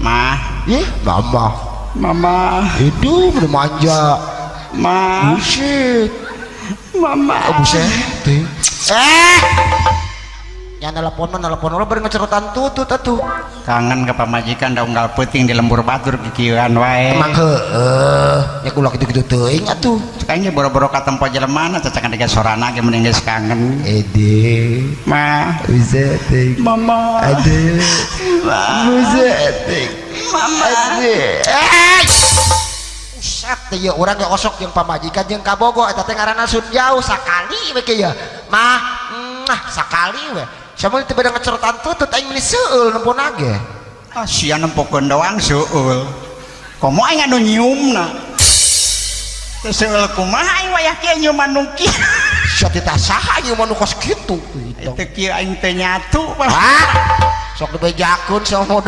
Ma. Ih, mama. Mama. Itu udah manja. Ma. Buset. Mama. Oh, buset. Eh. Nya nelpon mah nelpon ulah bari ngecerotan tutut atuh. Kangen ke pamajikan da unggal peuting di lembur batur kikieuan wae. Emang heeh, nya kula kitu-kitu teuing atuh. Kayaknya boro-boro katempo jelema cacakan tiga sorana ge mending geus kangen. Ede. Ma. Buset teuing. Mama. Aduh. Buset teuing. Mama. Aduh. Eh. Buset teh ieu urang ge osok jeung pamajikan jeung kabogo eta teh ngaranna sun jauh sakali we ke ya. Mah, nah sakali we. Samun teu beda ngecerotan tutut aing meuni seueul nempona ge. Ah, sia nempokeun doang seueul. Komo aing anu nyiumna. Teu seueul kumaha aing wayah kieu nyiuman nu kieu. Sia teh saha nyiuman nu kos kitu gitu. Teu kieu aing teu nyatu. Hah? Sok dibejakeun sama.